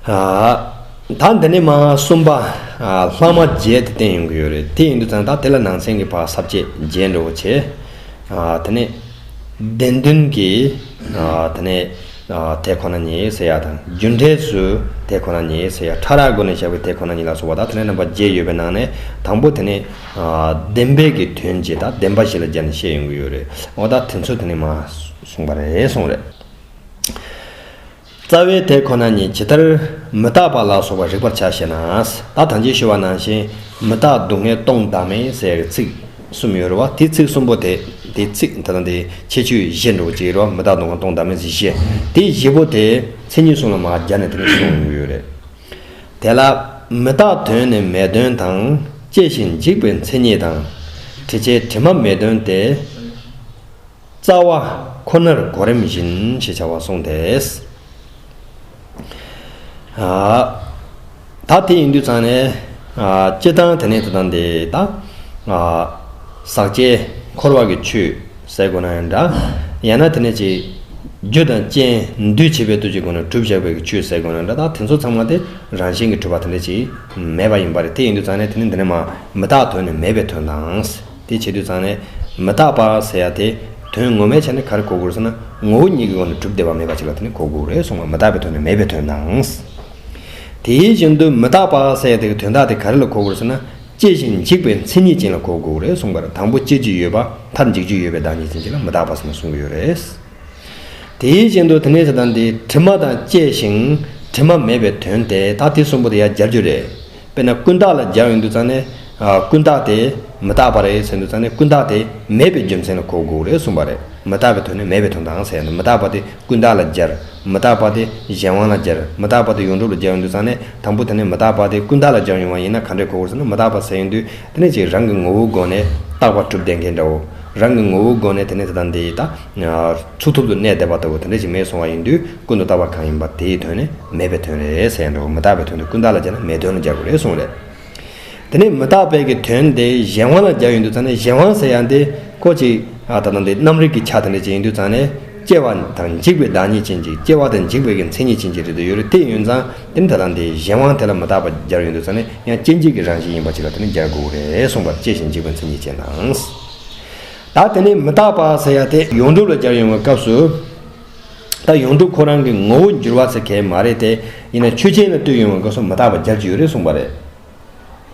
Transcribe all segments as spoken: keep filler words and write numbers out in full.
ཨ། ད་འདི་ནས་མར་གསུམ་པ། ཨ། ལྷག་མ་བརྒྱད་དེ་བསྟན་ཡོང་གི་ཡོད་རེད། དེ་ཡིན་དུས་ཙང་ད་དེ་ལ་ནང་ཚན་གྱི་ཕར་ས་བཅད་བརྒྱད་འདྲ་བོ་བྱས། ཨ། དེ་ནས་བདེན་དོན་གྱི། ཨ། དེ་ནས། ཨ། དེ་ཁོ་ན་ཉིད་ཟེར་ཡ་དང་། རྒྱུ་འབྲས་སུ་དེ་ཁོ་ན་ཉིད་ཟེར་ཡ། ཕྲ་རགས་སྒོ་ནས་བཞག་པའི་དེ་ཁོ་ན་ཉིད་ལ་སོགས་པ། ད་དེ་ནས་རྣམ་པ་བརྒྱད་ཡོད་པའི་ནང་ནས་དང་པོ་དེ་ནས། ཨ། བདེན་པའི་གི་དོན་བྱེད་དང་བདེན་པ་བཞི་ལ་སྦྱར་ནས་བཤད་ཡོང་གི་ཡོད་རེད། འོ་ད་དེ་ཚོ་དེ་ནས་མར་གསུངས་པ་རེད་གསུངས་རེད། རྩ་བའི་དེ་ཁོ་ན་ཉིད་ཇི་ལྟར་མི་རྟག་པ་ལ་སོགས་པ་རིགས་པར་བྱ་ཞེ་ན། ད་ཐང་ཅིག་ཞུ་བ་ནང་བཞིན་མི་རྟག་སྡུག་བསྔལ་སྟོང་བདག་མེད་ཟེར་ཚིག་གསུམ་ཡོད་རེད་བ། དེ་ཚིག་གསུམ་པོ་དེ། དེ་ཚིག་ད་དང་དེ་ཁྱད་ཆོས་བཞི་འདྲ་བོ་ཅིག་ཡོད་རེད་བ། མི་རྟག་སྡུག་བསྔལ་སྟོང་བདག་མེད་ཟེར་བཞི། དེ་བཞི་པོ་དེ་མཚན་ཉིད་གསུམ་ལ་མར་སྦྱར་ནས་དེ་ནས་གསུངས་ཡོད་རེད། དེ་ལ་མི་རྟག་དོན་ནི་མེད་དོན་དང་། སྐྱེ་ཞིང་འཇིག་པའི་མཚན་ཉིད་དང་། དྲི་བཅས་དྲི་མ་མེད་དོན་ཏེ། རྩ་བ་ཁོ་ནར་གོ་རིམ་བཞིན་ཞེས་བྱ་བ་གསུངས་ཏེ། ཨ། ད་དེ་ཡིན་དུས་ཙང་ནས། ཨ། སྤྱིར་བཏང་དེ་ནས་དེ་དང་དེ་ད། ཨ། ཟག་བཅས་འཁོར་བ་གི་ཆོས་ཟེར་དགོས་ན་ཡང་འདྲ། ཡང་ན་དེ་ནས་ཅིག་རྒྱུ་དང་རྐྱེན་འདུས་བྱས་པའི་སྟོབས་ཀྱི་སྒོ་ནས་གྲུབ་བཞག་པའི་གི་ཆོས་ཟེར་དགོས་ན་འདྲ། ད་དེ་ཚོ་ཚང་མ་དེ་རང་བཞིན་གྱིས་གྲུབ་པ་དེ་འདྲ་ཅིག་མེད་པ་ཡིན་པ་རེད། དེ་ཡིན་དུས་ཙང་ནས་དེ་ནི་འདི་ནས་མར་མི་རྟག་དོན་ནི་མེད་པའི་དོན་དང་། དེ་བྱེད་དུས་ཙང་ནས་མི་རྟག་པ་ཟེར་ཡ་དེ་དོན་ངོ་མའི་ཆ་ནས་ག་རེ་གོ་དགོས་རེད་ཟེར་ན། ངོ་བོ་ཉིད་ཀྱི་སྒོ་ནས་གྲུབ་བསྡད་པ་མེད་པ་ཅིག་ལ་དེ་ནི་གོ་དགོས་རེད་གསུངས་པ། མི་རྟག་པའི་དོན་ནི་མེད་པའི་དོན་དང་། དེ་བཞིན་དུ་མི་རྟག་པ་ཟེར་ཡ་དེ་གི་དོན་དག་དེ་ག་རེ་ལ་གོ་དགོས་རེད་ཟེར་ན། སྐྱེ་ཞིང་འཇིག་པའི་མཚན་ཉིད་ཅན་ལ་གོ་དགོས་རེད་གསུངས་པ་རེད། དང་པོ་སྐྱེ་རྒྱུ་ཡོད་པ། མཐར་འཇིག་རྒྱུ་ཡོད་པའི་བདག་ཉིད་ཅན་ཅིག་ལ་མི་རྟག་པ་ཟེར་ནས་གསུང་གི་ཡོད་རེད། དེ་བཞིན་དུ་དེ་ནས་ད་ལྟ་འདི་དྲི་མ་དང་བཅས་ཤིང་དྲི་མ་མེད་པའི་དོན་ཏེ། ད་དེ་གསུམ་པོ་དེ་ཡར་སྦྱར་རྒྱུ་རེད། དཔེར་ན་ཀུན་བརྟགས་ལ་སྦྱར་ཡོང་དུས་ཙང་ནས། ཨ། ཀུན་བརྟགས་དེ་མི་རྟག་པ་རེད་ཟེར་དུས་ཙང་ནས། ཀུན་བརྟགས་དེ་མེད་པའི་རྒྱུ་མཚན་ལ་གོ་དགོས་རེད་གསུངས་པ་རེད། མི་རྟག་པའི་དོན་ནི་མེད་པའི་དོན་དང་ཟེར་ཡ་འདི། མི་རྟག་པ་དེ་ཀུན་བརྟགས་ལ་སྦྱར། མི་རྟག་པ་དེ་གཞན་དབང་ལ་སྦྱར། མི་རྟག་པ་དེ་ཡོངས་གྲུབ་ལ་སྦྱར་ཡོང་དུས་ཙང་ནས། དང་པོ་དེ་ནས་མི་རྟག་པ་དེ་ཀུན་བརྟགས་ལ་སྦྱར་ཡོང་བ་ཡིན་ན་ག་འདྲས་གོ་དགོས་ཟེར་ན། མི་རྟག་པ་ཟེར་ཡོང་དུས་དེ་ནས་ཅིག་རང་གི་ངོ་བོའི་སྒོ་ནས་རྟག་པ་གྲུབ་བསྡད་མཁན་འདྲ་བོ། རང་གི་ངོ་བོའི་སྒོ་ནས་དེ་ནས་ད་ལྟ་འདི་ད། ཚུགས་ཐུབ་ཏུ་གནས་བསྡད་པ་ལྟ་བུ་དེ་འདྲ་ཅིག་མེད་སོང་བ་ཡིན་དུས། ཀུན་ཏུ་རྟག་པ་གང་ཡིན་པ་དེའི་དོན་ནི་མེད་པའི་དོན་རེད་ཟེར་ཡ་འདྲ་བོ། མི་རྟག་པའི་དོན་དེ་ཀུན་བརྟགས་ལ་སྦྱར་ན་མེད་དོན་ལ་སྦྱར་དགོས་རེད་གསུངས་རེད། དེ་ནས་མི་རྟག་པའི་གི་དོན་དེ་གཞན་དབང་ལ་སྦྱར་ཡོང་དུས་ཙང་ནས། གཞན་དབང་ཟེར་ཡ་འདི་ཁོ་ཅིག་ཨ། ད་ལྟ་འདི་རྣམ་རིག་གི་ཆ་དེ་འདྲ་ཅིག་ཡིན་དུས་ཙང་ནས། སྐྱེ་བ་དང་འཇིག་པའི་བདག་ཉིད་ཅན་ཅིག་སྐྱེ་བ་དང་འཇིག་པའི་གི་མཚན་ཉིད་ཅན་ཅིག་རེད་དུ་ཡོད་རེད། དེ་ཡིན་ཙང་དེ་ནི་ད་ལྟ་འདི་གཞན་དབང་དེ་ལ་མི་རྟག་པ་སྦྱར་ཡོང་དུས་ཙང་ནས། ཡང་སྐྱེ་འཇིག་གི་རང་བཞིན་ཡིན་པ་ཅིག་ལ་དེ་ནི་སྦྱར་དགོས་རེད་གསུངས་པ། སྐྱེ་ཞིང་འཇིག་པའི་མཚན་ཉིད་ཅན་དང་། ད་དེ་ནས་མི་རྟག་པ་ཟེར་ཡ་དེ་ཡོངས་གྲུབ་ལ་སྦྱར་ཡོང་བའི་སྐབས་སུ། ད་ཡོངས་གྲུབ་ཁོ་རང་གི་ངོ་བོ་འགྱུར་བ་ཟེར་མཁན་མ་རེད་དེ། ཡིན་ན་ཆོས་ཅན་ལ་ལྟོས་ཡོང་བའི་སྐབས་སུ་མི་རྟག་པ་སྦྱར་གྱི་ཡོད་རེད་གསུངས་པ་རེད།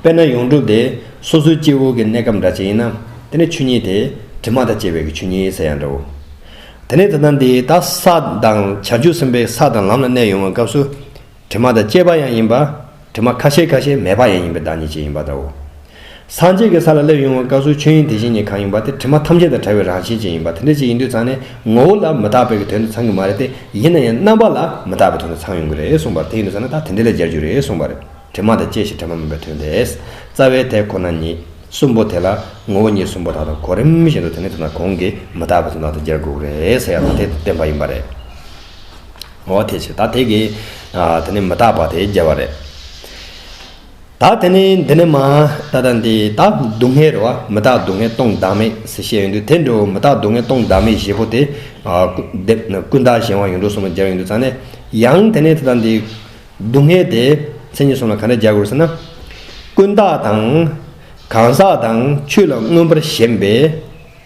དཔེར་ན་ཡོངས་གྲུབ་དེ་སོ་སོའི་སྐྱེ་བོ་གི་གནས་སྐབས་འདྲ་ཅིག་ཡིན་ན། དེ་ནས་ཆོས་ཉིད་དེ་དྲི་མ་དང་བཅས་པའི་གི་ཆོས་ཉིད་ཟེར་ཡ་འདྲ་བོ། དེ་ནས་ད་ལྟ་འདི་ད་ས་དང་བྱང་ཆུབ་སེམས་དཔའི་ས་དང་ལམ་ལ་གནས་ཡོང་བའི་སྐབས་སུ། དྲི་མ་དང་བཅས་པ་ཡང་ཡིན་པ། དྲི་མ་ཁ་ཤས་ཁ་ཤས་མེད་པ་ཡང་ཡིན་པའི་བདག་ཉིད་ཅན་ཡིན་པ་འདྲ་བོ། སངས་རྒྱས་ཀྱི་ས་ལ་སླེབས་ཡོང་བའི་སྐབས་སུ་ཆོས་དབྱིངས་དེ་བཞིན་ཉིད་གང་ཡིན་པ་དེ་དྲི་མ་ཐམས་ཅད་དང་བྲལ་བའི་རང་བཞིན་ཅན་ཡིན་པ་དེ་འདྲ་ཅིག་ཡིན་དུས་ཙང་ནས། ངོ་བོ་ལ་མི་རྟག་པའི་གི་དོན་དུ་ཚང་གི་མ་རེད་དེ། ཡིན་ན་ཡང་རྣམ་པ་ལ་མི་རྟག་པའི་དོན་དུ་ཚང་ཡོང་གི་རེད་གསུངས་པ་རེད། དེ་ཡིན་དུས་ཙང་ནས་ད་དེ་འདྲ་ལ་སྦྱར་རྒྱུ་རེད་གསུངས་པ་རེད། དྲི་མ་དང་བཅས་ཤིང་དྲི་མ་མེད་པའི་དོན་ཏེ། རྩ་བའི་དེ་ཁོ་ན་ཉིད་གསུམ་པོ་དེ་ལ་ངོ་བོ་ཉིད་གསུམ་པོ་དག་དང་གོ་རིམ་བཞིན་དུ་དེ་ནས་དེ་ན་གོང་གི་མི་རྟག་པའི་དོན་དག་དང་སྦྱར་དགོས་རེད་ཟེར་ཡ་ད་དེ་བསྟན་པ་ཡིན་པ་རེད། འོ་དེ་བྱས་ད་དེ་གི། ཨ། དེ་ནས་མི་རྟག་པ་དེ་སྦྱར་བ་རེད། ད་དེ་ནས་འདི་ནས་མར་ད་ལྟ་འདི་ད་སྡུག་བསྔལ་རེད་བ། མི་རྟག་སྡུག་བསྔལ་སྟོང་བདག་མེད་ཟེར་བཤད་ཡོང་དུས། དེ་འདྲ་བོ་མི་རྟག་སྡུག་བསྔལ་སྟོང་བདག་མེད་བཞི་པོ་དེ། ཨ། ཀུན་བརྟགས་གཞན་དབང་ཡོངས་གྲུབ་གསུམ་ལ་སྦྱར་ཡོང་དུས་ཙང་ནས། ཡང་དེ་ནས་ད་ལྟ་འདི་སྡུག་བསྔལ་དེ་མཚན་ཉིད་གསུམ་ལ་ག་འདྲ་སྦྱར་དགོས་ཟེར་ན། ཀུན་བརྟགས་དང་། གང་ཟག་དང་ཆོས་ལ་མངོན་པར་ཞེན་པའི་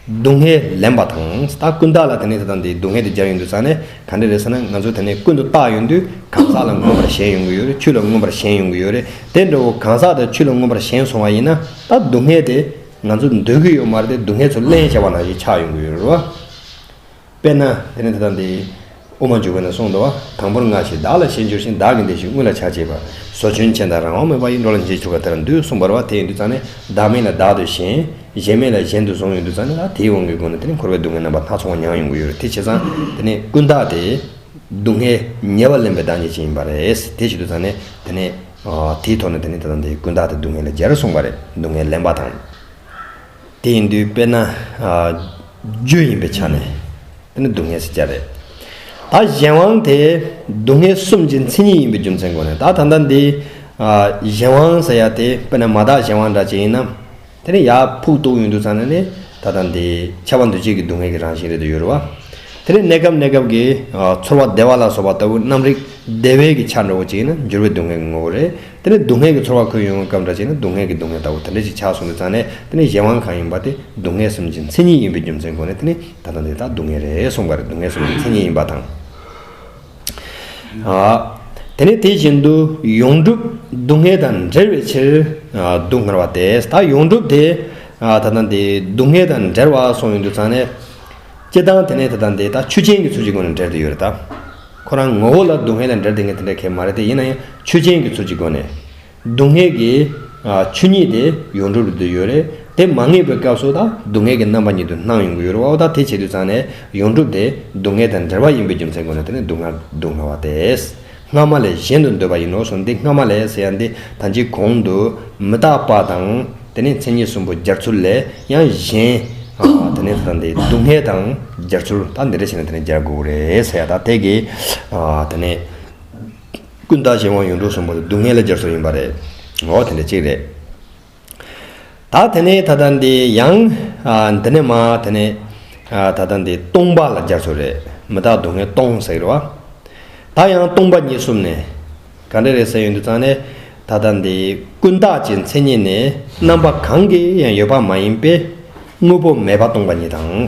སྡུག་བསྔལ་ལེན་པ་དང་། ད་ཀུན་བརྟགས་ལ་དེ་ནས་ད་ལྟ་འདི་སྡུག་བསྔལ་དེ་སྦྱར་ཡོང་དུས་ཙང་ནས་ག་འདྲ་རེད་ཟེར་ན། ང་ཚོ་དེ་ནས་ཀུན་ཏུ་བརྟགས་ཡོང་དུས་གང་ཟག་ལ་མངོན་པར་ཞེན་ཡོང་གི་ཡོད་རེད། ཆོས་ལ་མངོན་པར་ཞེན་ཡོང་གི་ཡོད་རེད། དེ་འདྲ་བོ་གང་ཟག་དང་ཆོས་ལ་མངོན་པར་ཞེན་སོང་བ་ཡིན་ན། ད་སྡུག་བསྔལ་དེ་ང་ཚོ་འདོད་ཀྱི་ཡོད་མ་རེད་དེ། སྡུག་བསྔལ་ཚོ་ལེན་བྱ་བ་ནང་བཞིན་ཆགས་ཡོང་གི་ཡོད་རེད་བ། དཔེར་ན་དེ་ནས་ད་ལྟ་འདི་དབུ་མ་འཇུག་པ་ནས་གསུངས་འདུག་བ། དང་པོར་སྔར་བཞིན་བདག་ལ་ཞེན་གྱུར་ཅིང་། བདག་གི་འདོད་བཞིན་དངོས་ལ་ཆགས་བྱེད་པ། ཟོ་ཆུན་ཆེན་དང་རང་དབང་མེད་པ་ཡི། འགྲོ་ལ་ཉེར་ཞིར་གྱུར་པ་དེ་ལ་འདུད། གསུངས་པ་རེད་བ། དེ་ཡིན་དུས་ཙང་ནས་བདག་མེད་ལ་བདག་ཏུ་ཞེན། གཞན་མེད་ལ་གཞན་དུ་བཟུང་ཡོང་དུས་ཙང་ནས། ད་དེའི་དབང་གིས་སྒོ་ནས་དེ་ནས་འཁོར་བའི་སྡུག་བསྔལ་རྣམ་པ་སྣ་ཚོགས་པ་མྱང་ཡོང་གི་ཡོད་རེད། དེ་བྱས་ཙང་དེ་ནས་ཀུན་བརྟགས་དེ་སྡུག་བསྔལ་ཉེ་བར་ལེན་པའི་བདག་ཉིད་ཅན་ཡིན་པ་རེད། དེ་བྱེད་དུས་ཙང་ནས་དེ་ནས། ཨ། དེའི་ཐོག་ནས་དེ་ནས་ད་ལྟ་འདི་ཀུན་བརྟགས་དེ་སྡུག་བསྔལ་ལ་སྦྱར་གསུངས་པ་རེད། སྡུག་བསྔལ་ལེན་པ་དང་། དེ་ཡིན་དུས་དཔེར་ན། ཨ། རྒྱུ་ཡིན་པའི་ཆ་ནས་དེ་ནི་སྡུག་བསྔལ་ཟེར་རྒྱུ་རེད། ད་གཞན་དབང་དེ་སྡུག་བསྔལ་གསུམ་གྱི་མཚན་ཉིད་ཡིན་པའི་རྒྱུ་མཚན་སྒོ་ནས། ད་ད་ལྟ་འདི། ཨ། གཞན་དབང་ཟེར་ཡ་དེ་དཔེར་ན་མ་དག་གཞན་དབང་འདྲ་ཅིག་ཡིན་ན། དེ་ནི་ཡར་ཕུག་གཏུགས་ཡོང་དུས་ཙང་ནས་ནི་ད་ལྟ་འདི་ཁྱབ་པ་འདུ་བྱེད་ཀྱི་སྡུག་བསྔལ་གྱི་རང་བཞིན་རེད་དུ་ཡོད་རེད་བ། དེ་ནས་གནས་སྐབས་གནས་སྐབས་ཀྱི་ཨ་ཚོར་བ་བདེ་བ་ལ་སོགས་པ་ལྟ་བུ་རྣམ་རིག་བདེ་བའི་གི་ཆ་འདྲ་བོ་ཅིག་ཡིན་ན་འགྱུར་བའི་སྡུག་བསྔལ་གྱི་ངོ་བོ་རེད། དེ་ནས་སྡུག་བསྔལ་གྱི་ཚོར་བ་འཁོར་ཡོང་བའི་སྐབས་འདྲ་ཅིག་ཡིན་ན་སྡུག་བསྔལ་གྱི་སྡུག་བསྔལ་ལྟ་བུ་དེ་འདྲ་ཅིག་ཆགས་སོང་དུས་ཙང་ནས་དེ་ནས་གཞན་དབང་གང་ཡིན་པ་དེ་སྡུག་བསྔལ་གསུམ་གྱི་མཚན་ཉིད་ཡིན་པའི་རྒྱུ་མཚན་སྒོ་ནས་དེ་ནས་ད་ལྟ་འདི་དག་སྡུག་བསྔལ་རེད་གསུངས་པ་རེད། སྡུག་བསྔལ་གསུམ་གྱི་མཚན་ཉིད་ཡིན་པ་དང་། ཨ། དེ་ནས་དེ་བཞིན་དུ་ཡོངས་གྲུབ་སྡུག་བསྔལ་དང་བྲལ་བའི་ཕྱིར། ཨ། སྡུག་བསྔལ་བ་སྟེ། ད་ཡོངས་གྲུབ་དེ། ཨ། ད་ལྟ་འདི་སྡུག་བསྔལ་དང་བྲལ་བ་གསུངས་ཡོང་དུས་ཙང་ནས། སྤྱིར་བཏང་དེ་ནས་ད་ལྟ་འདི་ད་ཆོས་ཅན་གྱི་ཚུལ་གྱི་སྒོ་ནས་འབྲེལ་དུ་ཡོད་རེད་ད། ཁོ་རང་ངོ་བོ་ལ་སྡུག་བསྔལ་དང་འབྲེལ་དེ་ངས་དེ་འདྲ་གལ་མ་རེད་དེ། ཡིན་ན་ཡང་ཆོས་ཅན་གྱི་ཚུལ་གྱི་སྒོ་ནས། སྡུག་བསྔལ་གྱི་ཨ་ཆོས་ཉིད་དེ་ཡོངས་གྲུབ་རེད་དུ་ཡོད་རེད། དེ་མ་ངེས་པའི་སྐབས་སུ་ད་སྡུག་བསྔལ་གྱི་རྣམ་པ་ཉིད་དུ་སྣང་ཡོང་གི་ཡོད་རེད་བ། འོ་ད་དེ་བྱེད་དུས་ཙང་ནས་ཡོངས་གྲུབ་དེ་སྡུག་བསྔལ་དང་བྲལ་བ་ཡིན་པའི་རྒྱུ་མཚན་སྒོ་ནས་དེ་ནི་སྡུག་བསྔལ་སྡུག་བསྔལ་བ་སྟེ། སྔ་མ་ལས་གཞན་དུ་འདོད་པ་ཡིན་ནོ་གསུངས། འདི་སྔ་མ་ལས་ཟེར་ཡ་འདི་ད་ཅི་གོང་དུ་མི་རྟག་པ་དང་དེ་ནས་མཚན་ཉིད་གསུམ་པོ་སྦྱར་ཚུལ་ལས་ཡང་གཞན། ཨ། དེ་ནས་ད་འདི་སྡུག་བསྔལ་དང་སྦྱར་ཚུལ་ད་འདི་འདྲ་བྱས་ནས་དེ་ནས་སྦྱར་དགོས་རེད་ཟེར་ཡ། ད་དེ་གི་ཨ་དེ་ནས། ཀུན་བརྟགས་གཞན་དབང་ཡོངས་གྲུབ་གསུམ་པོ་དེ་སྡུག་བསྔལ་ལ་སྦྱར་སྲོལ་ཡིན་པ་རེད། འོ་དེ་འདྲ་གཅིག་རེད། ད་དེ་ནས་ད་ལྟ་འདི་ཡང་ཨ་འདི་ནས་མ་དེ་ནས་ཨ་ད་ལྟ་འདི་སྟོང་པ་ལ་སྦྱར་སྲོལ་རེད། མི་རྟག་སྡུག་བསྔལ་སྟོང་ཟེར་གི་རེད་བ། ད་ཡང་སྟོང་པ་ཉིད་གསུམ་ནས་ག་འདྲ་རེད་ཟེར་ཡོང་དུས་ཙང་ནས། ད་ལྟ་འདི་ཀུན་བརྟགས་ཀྱི་མཚན་ཉིད་ནི་རྣམ་པ་གང་གིས་ཡང་ཡོད་པ་མ་ཡིན་པས་དངོས་པོ་མེད་པ་སྟོང་པ་ཉིད་དང་།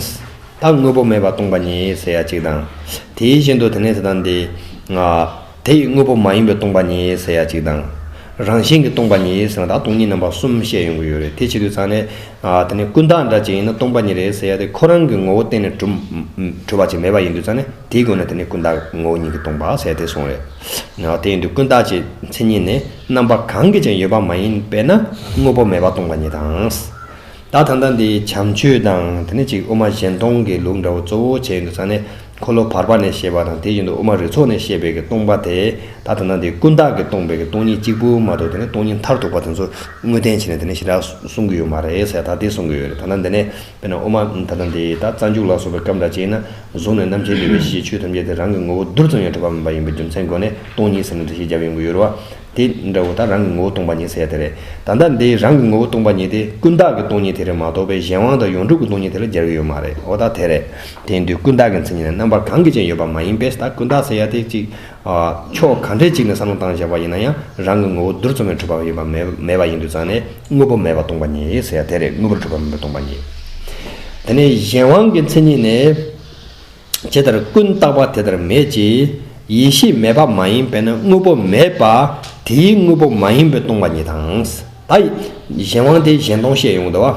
ད་དངོས་པོ་མེད་པ་སྟོང་པ་ཉིད་ཟེར་ཡ་གཅིག་དང་། དེའི་བཞིན་དུ་དེ་ནས་ད་ལྟ་འདི་ཨ། དེ་ཡི་དངོས་པོ་མ་ཡིན་པའི་སྟོང་པ་ཉིད་ཟེར་ཡ་གཅིག་དང་། རང་བཞིན་གྱིས་སྟོང་པ་ཉིད་ཟེར་ན་ད་སྟོང་ཉིད་རྣམ་པ་གསུམ་བཤད་ཡོང་གི་ཡོད་རེད། དེ་བྱེད་དུས་ཙང་ནས་ཨ་དེ་ནས་ཀུན་བརྟགས་འདྲ་ཅིག་ཡིན་ན་སྟོང་པ་ཉིད་རེད་ཟེར་ཡ་དེ་ཁོ་རང་གི་ངོ་བོ་གཏན་ནས་གྲུབ་གྲུབ་པ་ཅིག་མེད་པ་ཡིན་དུས་ཙང་ནས་དེའི་སྒོ་ནས་དེ་ནས་ཀུན་བརྟགས་ངོ་བོ་ཉིད་ཀྱིས་སྟོང་པ་ཟེར་དེ་གསུངས་རེད། ཨ་དེ་ཡིན་དུས་ཀུན་བརྟགས་ཀྱི་མཚན་ཉིད་ནི་རྣམ་པ་གང་གིས་ཀྱང་ཡོད་པ་མ་ཡིན་པས་ན་དངོས་པོ་མེད་པ་སྟོང་པ་ཉིད་དང་། ད་ད་ལྟ་འདི་བྱམས་ཆོས་དང་དེ་ནས་ཅིག་དབུ་མ་གཞན་སྟོང་གི་ལུགས་འདྲ་བོ་གཙོ་བོ་བྱས་ཡོང་དུས་ཙང་ནས་འཁོར་ལོ་བར་པ་ནས་བཤད་པ་དང་དེ་བཞིན་དུ་དབུ་མ་རིགས་ཚོགས་ནས་བཤད་པའི་གི་སྟོང་པ་དེ་ད་ད་ལྟ་འདི་ཀུན་བརྟགས་ཀྱིས་སྟོང་པའི་གི་སྟོང་ཉིད་གཅིག་པུ་མ་གཏོགས་དེ་ནས་སྟོང་ཉིད་མཐར་ཐུག་པ་དེ་ཚོ་དངོས་བསྟན་བྱས་ནས་དེ་ནས་ཞེ་དྲག་གསུང་གི་ཡོད་མ་རེད་ཟེར། ད་དེ་གསུང་གི་ཡོད་རེད། ད་ལྟ་འདི་ནས་དཔེར་ན་དབུ་མ་ད་ལྟ་འདི་ད་རྩ་འཇུག་ལ་སོགས་པའི་སྐབས་འདྲ་བྱས་ན་གཟུགས་ནས་རྣམ་མཁྱེན་ནུས་པའི་གཞི་ཆོས་ཐམས་ཅད་དེ་རང་གི་ངོ་བོ་རྡུལ་ཙམ་ཡང་གྲུབ་པ་མིན་པ་ཡིན་པའི་རྒྱུ་མཚན་སྒོ་ནས་སྟོང་ཉིད་ཟེར་ནས་འགྲེལ་བཤད་བརྒྱབ་ཡོང་གི་ཡོད་རེད་བ། དེ་འདྲ་བོ་ད་རང་གི་ངོ་བོ་སྟོང་པ་ཉིད་ཟེར་ཡ་དེ་རེད། ད་ལྟ་འདི་རང་གི་ངོ་བོ་སྟོང་པ་ཉིད་དེ་ཀུན་བརྟགས་ཀྱི་སྟོང་ཉིད་དེ་རེད་མ་གཏོགས་པའི་གཞན་དབང་དང་ཡོངས་གྲུབ་ཀྱི་སྟོང་ཉིད་དེ་ལ་སྦྱར་གྱི་ཡོད་མ་རེད། འོ་ད་དེ་རེད། དེ་ཡིན་དུས་ཀུན་བརྟགས་ཀྱི་མཚན་ཉིད་ནི་རྣམ་པ་གང་གིས་ཀྱང་ཡོད་པ་མ་ཡིན་པས། ད་ཀུན་བརྟགས་ཟེར་ཡ་དེ་གཅིག་ཕྱོགས་ག་འདྲས་གཅིག་ནས་བསམ་བློ་བཏང་བཞག་པ་ཡིན་ན་ཡང་རང་གི་ངོ་བོ་རྡུལ་ཙམ་ཡང་གྲུབ་པ་ཡོད་པ་མེད་མེད་པ་ཡིན་དུས་ཙང་ནས་དངོས་པོ་མེད་པ་སྟོང་པ་ཉིད་ཟེར་ཡ་དེ་རེད། དངོས་པོར་གྲུབ་པ་མིན་པ་སྟོང་པ་ཉིད། དེ་ནས་གཞན་དབང་གི་མཚན་ཉིད་ནི། ཇི་ལྟར་ཀུན་བརྟགས་པ་དེ་ལྟར་མེད་ཅེས། ཡེ་ཤེས་མེད་པ་མ་ཡིན་པས་ན་དངོས་པོ་མེད་པ་དེའི་དངོས་པོ་མ་ཡིན་པས་སྟོང་པ་ཉིད་དང་། ད་གཞན་དབང་དེ་གཞན་སྟོང་བཤད་ཡོང་གི་འདུག་བ།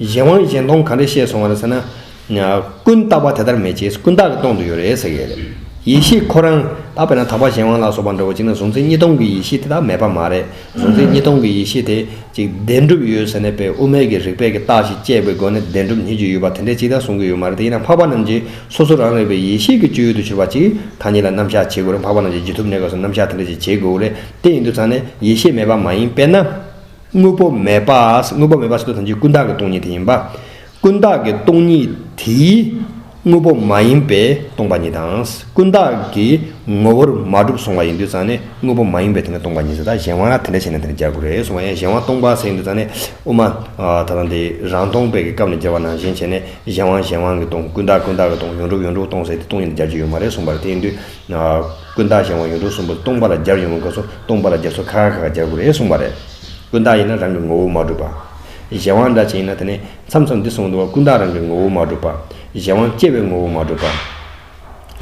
གཞན་དབང་གཞན་སྟོང་ག་འདྲ་བཤད་སོང་བ་རེད་ཟེར་ན། ཀུན་བརྟགས་པ་དེ་ལྟར་མེད་ཅེས་ཀུན་བརྟགས་ཀྱིས་སྟོང་དུ་ཡོད་རེད་ཟེར་གྱི་རེད། ཡེ་ཤེས་ཁོ་རང་ད་དཔེར་ན་དག་པ་གཞན་དབང་ལ་སོགས་པ་འདྲ་བོ་ཅིག་ན་གཟུང་འཛིན་གཉིས་སྟོང་གི་ཡེ་ཤེས་དེ་དག་མེད་པ་མ་རེད། གཟུང་འཛིན་གཉིས་སྟོང་གི་ཡེ་ཤེས་དེ། ཅིག་བདེན་གྲུབ་ཡོད་ཟེར་ནས་པའི་དབུ་མའི་གི་རིགས་པའི་གི་རྟགས་ཤིག་བཅད་པའི་སྒོ་ནས་བདེན་གྲུབ་རྙེད་རྒྱུ་ཡོད་པ་དེ་འདྲས་ཅིག་ད་གསུང་གི་ཡོད་མ་རེད། དེ་ཡིན་ན་འཕགས་པ་རྣམས་ཀྱིས་སོ་སོ་རང་རིག་པའི་ཡེ་ཤེས་ཀྱི་སྤྱོད་ཡུལ་དུ་གྱུར་པ་ཅིག་ཐ་སྙད་ལ་རྣམ་གཞག་བྱེད་དགོས་རེད། འཕགས་པ་རྣམས་ཀྱིས་རྗེས་ཐོབ་གནས་སྐབས་སུ་རྣམ་གཞག་དེ་འདྲས་ཅིག་བྱེད་དགོས་རེད། དེ་ཡིན་དུས་ཙང་ནས་ཡེ་ཤེས་མེད་པ་མ་ཡིན་པས་ན། དངོས་པོ་མེད་པ། དངོས་པོ་མེད་པ་ཟེར་དུས་ཐམས་ཅད་ཀུན་བརྟགས་ཀྱི་སྟོང་ཉིད་དེ་ཡིན་པ། ཀུན་བརྟགས་ཀྱི་སྟོང་ཉིད་དེའི་དངོས་པོ་མ་ཡིན་པས་སྟོང་པ་ཉིད་དང་། ཀུན་བརྟགས་ཀྱི་ངོ་བོར་མ་གྲུབ་སོང་བ་ཡིན་དུས་ཙང་ནས་དངོས་པོ་མ་ཡིན་པས་དེ་ནི་སྟོང་པ་ཉིད་ཟེར། ད་གཞན་དབང་ལ་དེ་འདྲ་བྱས་ནས་དེ་འདྲ་སྦྱར་དགོས་རེད་གསུངས་པ་ཡིན། གཞན་དབང་སྟོང་པ་ཟེར་ཡིན་དུས་ཙང་ནས་དབུ་མ་ད་ལྟ་འདི་རང་སྟོང་པའི་གི་སྐབས་ནས་སྦྱར་བ་ནང་བཞིན་བྱས་ནས་གཞན་དབང་གཞན་དབང་གིས་སྟོང་། ཀུན་བརྟགས་ཀུན་བརྟགས་ཀྱིས་སྟོང་། ཡོངས་གྲུབ་ཡོངས་གྲུབ་སྟོང་ཟེར་དེ་སྟོང་ཉིད་དུ་སྦྱར་རྒྱུ་ཡོད་མ་རེད་གསུངས་པ་རེད། དེ་ཡིན་དུས་ཀུན་བརྟགས་གཞན་དབང་ཡོངས་གྲུབ་གསུམ་པོ་སྟོང་པ་ལ་སྦྱར་ཡོང་བའི་སྐབས་སུ་སྟོང་པ་ལ་སྦྱར་ཚུལ་ཁ་ཁ་ཁ་སྦྱར་དགོས་རེད་གསུངས་པ་རེད། ཀུན་བརྟགས་ཡིན་ན་རང་གི་ངོ་བོ་མ་གྲུབ་པ། གཞན་དབང་འདྲ་ཅིག་ཡིན་ན་དེ་ནི་མཚམས་མཚམས་འདི་གསུངས་འདུག་བ། ཀུན་བརྟགས་རང་གི་ངོ་བོ་མ་གྲུབ་པ། གཞན་དབང་སྐྱེ་བའི་ངོ་བོ་མ་གྲུབ་པ།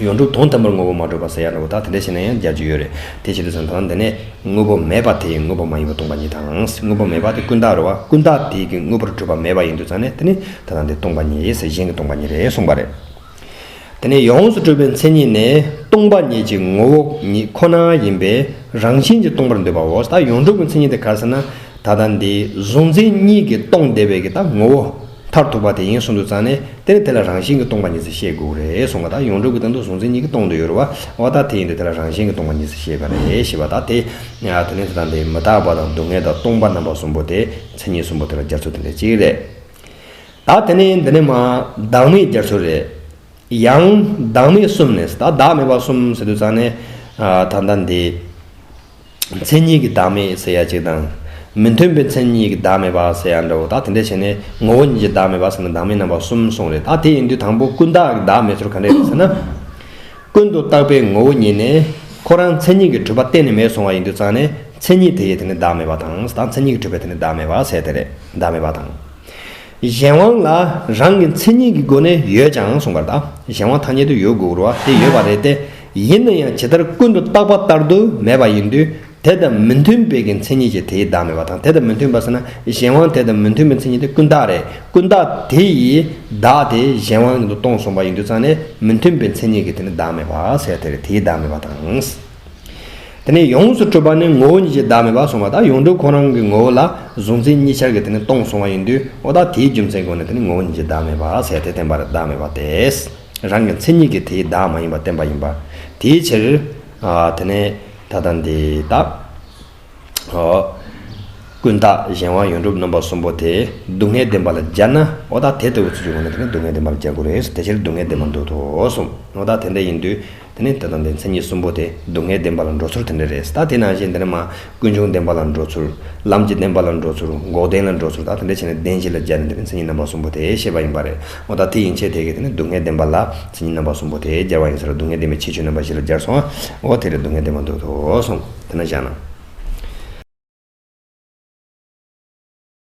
ཡོངས་གྲུབ་དོན་དམ་པར་ངོ་བོ་མ་གྲུབ་པ་ཟེར་ཡ་འདྲ་བོ་ད་དེ་འདྲ་བྱས་ན་ཡང་སྦྱར་རྒྱུ་ཡོད་རེད། དེ་བྱེད་དུས་ཙང་ད་འདི་ནས་དངོས་པོ་མེད་པ་དེ་ཡི་དངོས་པོ་མ་ཡིན་པ་སྟོང་པ་ཉིད་དང་། དངོས་པོ་མེད་པ་དེ་ཀུན་བརྟགས་རེད་བ། ཀུན་བརྟགས་དེ་གི་དངོས་པོར་གྲུབ་པ་མེད་པ་ཡིན་དུས་ཙང་ནས་དེ་ནི་ད་ལྟ་འདི་སྟོང་པ་ཉིད་ཟེར། གཞན་གྱི་སྟོང་པ་ཉིད་རེད་གསུངས་པ་རེད། དེ་ནས་ཡོངས་སུ་གྲུབ་པའི་མཚན་ཉིད་ནི་སྟོང་པ་ཉིད་ཀྱི་ངོ་བོ་ཉིད་ཁོ་ན་ཡིན་པས་རང་བཞིན་གྱིས་སྟོང་པར་འདོད་པའོ། ད་ཡོངས་གྲུབ་ཀྱི་མཚན་ཉིད་དེ་ག་རེ་ཟེར་ན། ད་ལྟ་འདི་གཟུང་འཛིན་གཉིས་ཀྱིས་སྟོང་བསྡད་པའི་གི་ད་ངོ་བོ་མཐར་ཐུག་པ་དེ་ཡིན་གསུངས་དུས་ཙང་ནས་དེ་ནི་དེ་ལ་རང་བཞིན་གྱིས་སྟོང་པ་ཉིད་ཟེར་བཤད་དགོས་རེད་གསུངས་པ། ད་ཡོངས་གྲུབ་ཀྱི་སྟེང་དུ་གཟུང་འཛིན་གཉིས་ཀྱིས་སྟོང་དུ་ཡོད་རེད་བ། འོ་ད་དེ་ཡིན་དུས་དེ་ལ་རང་བཞིན་གྱིས་སྟོང་པ་ཉིད་ཟེར་བཤད་པ་རེད་ཞེས་པ། ད་དེ་དེ་ནི་ད་ལྟ་འདི་མི་རྟག་པ་དང་སྡུག་བསྔལ་དང་སྟོང་པ་རྣམ་པ་གསུམ་པོ་དེ་མཚན་ཉིད་གསུམ་པོ་དེ་ལ་སྦྱར་ཚུལ་དེ་འདྲ་གཅིག་རེད། ད་དེ་ནས་འདི་ནས་མ་བདག་མེད་སྦྱར་ཚུལ་རེད། ཡང་བདག་མེད་གསུམ་ནས། ད་བདག་མེད་པ་གསུམ་ཟེར་དུས་ཙང་ནས། ཨ། ད་ལྟ་འདི་མཚན་ཉིད་ཀྱི་བདག་མེད་ཟེར་ཡ་གཅིག་དང་། མི་མཐུན་པའི་མཚན་ཉིད་ཀྱི་བདག་མེད་པ་ཟེར་ཡ་འདྲ་བོ། ད་དེ་འདྲ་བྱས་ནས་ངོ་བོ་ཉིད་ཀྱི་བདག་མེད་པ་ཟེར་ན་བདག་མེད་རྣམ་པ་གསུམ་གསུངས་རེད། ད་དེ་ཡིན་དུས་དང་པོ་ཀུན་བཏགས་ཀྱི་བདག་མེད་ཚུལ་ག་འདྲ་རེད་ཟེར་ན། ཀུན་ཏུ་བརྟགས་པའི་ངོ་བོ་ཉིད་ནི་ཁོ་རང་མཚན་ཉིད་ཀྱིས་གྲུབ་པ་གཏན་ནས་མེད་གསུངས་པ་ཡིན་དུས་ཙང་ནས་མཚན་ཉིད་དེ་ཡི་དེ་ནི་བདག་མེད་པ་དང་། ད་མཚན་ཉིད་ཀྱིས་གྲུབ་པའི་དེ་ནི་བདག་མེད་པ་ཟེར་དེ་རེད། བདག་མེད་པ་དང་། གཞན་དབང་ལ་རང་གི་མཚན་ཉིད་ཀྱི་སྒོ་ནས་ཡོད་ཀྱང་གསུངས་པ་རེད། ད་གཞན་དབང་ཐ་སྙད་དུ་ཡོད་དགོས་རེད་བ། དེ་ཡོད་པ་རེད་དེ། ཡིན་ན་ཡང་ཇི་ལྟར་ཀུན་ཏུ་བརྟགས་པ་ལྟར་དུ་མེད་པ་ཡིན་དུས། དེ་དང་མི་མཐུན་པའི་གི་མཚན་ཉིད་ཀྱིས་དེའི་བདག་མེད་པ་དང་། དེ་དང་མི་མཐུན་པ་ཟེར་ན་གཞན་དབང་དེ་དང་མི་མཐུན་པའི་མཚན་ཉིད་དེ་ཀུན་བཏགས་རེད། ཀུན་བཏགས་དེ་ཡི་བདག་དེ་གཞན་དབང་དུ་སྟོང་གསུངས་པ་ཡིན་དུས་ཙང་ནས་མི་མཐུན་པའི་མཚན་ཉིད་ཀྱིས་དེ་ནི་བདག་མེད་པ་ཟེར་དེ་རེད། དེའི་བདག་མེད་པ་དང་། དེ་ནས་ཡོངས་སུ་གྲུབ་པ་ནི་ངོ་བོ་ཉིད་ཀྱི་བདག་མེད་པ་གསུངས་པ། ད་ཡོངས་གྲུབ་ཁོ་རང་གི་ངོ་བོ་ལ་གཟུང་འཛིན་གཉིས་ཆར་གྱི་དེ་ནི་སྟོང་གསུངས་པ་ཡིན་དུས། འོ་ད་དེའི་རྒྱུ་མཚན་སྒོ་ནས་དེ་ནི་ངོ་བོ་ཉིད་ཀྱི་བདག་མེད་པ་ཟེར་དེ་བསྟན་པ་རེད། བདག་མེད་པ་སྟེ། རང་གི་མཚན་ཉིད་ཀྱིས་དེའི་བདག་མ་ཡིན་པ་བསྟན་པ་ཡིན་པ། དེའི་ཕྱིར། ཨ། དེ་ནས་ད་ལྟ་འདི་ད། ཨོ། ཀུན་བཏགས་གཞན་དབང་ཡོངས་གྲུབ་རྣམ་པ་གསུམ་པོ་དེ་སྡུག་བསྔལ་བདེན་པ་ལ་སྦྱར་ན། འོ་ད་དེ་ལྟ་བུ་ཚུལ་གྱི་ངོ་ནས་དེ་ནི་སྡུག་བསྔལ་བདེན་པ་ལ་སྦྱར་དགོས་རེད། དེ་ཕྱིར་སྡུག་བསྔལ་བདེན་པ་འདོད་དོ་གསུངས། འོ་ད་དེ་འདྲ་ཡིན་དུས་དེ་ནི་ད་ལྟ་འདི་མཚན་ཉིད་གསུམ་པོ་དེ་སྡུག་བསྔལ་བདེན་པ་ལ་འགྲོ་ཚུལ་དེ་འདྲ་རེད། ད་དེ་ནང་བཞིན་དེ་ནི་མ་ཀུན་འབྱུང་བདེན་པ་ལ་འགྲོ་ཚུལ། ལམ་གྱི་བདེན་པ་ལ་འགྲོ་ཚུལ། འགོག་བདེན་ལ་འགྲོ་ཚུལ། ད་དེ་འདྲ་བྱས་ནས་བདེན་བཞི་ལ་སྦྱར་ནས་དེ་ནི་མཚན་ཉིད་རྣམ་པ་གསུམ་པོ་དེ་བཤད་པ་ཡིན་པ་རེད། འོ་ད་དེ་ཡན་ཆད་དེ་གིས་དེ་ནི་སྡུག་བསྔལ་བདེན་པ་ལ་མཚན་ཉིད་རྣམ་པ་གསུམ་པོ་དེ་སྦྱར་བ་ཡིན་ཟེར། སྡུག་བསྔལ་བདེན་པའི་ཁྱད་ཆོས་རྣམ་པ་བཞི་ལ་སྦྱར་སོང་། འོ་དེ་རེད། སྡུག་བསྔལ་བདེན་པ་འདོད་དོ་གསུངས། དེ་ན་བཞག་ན།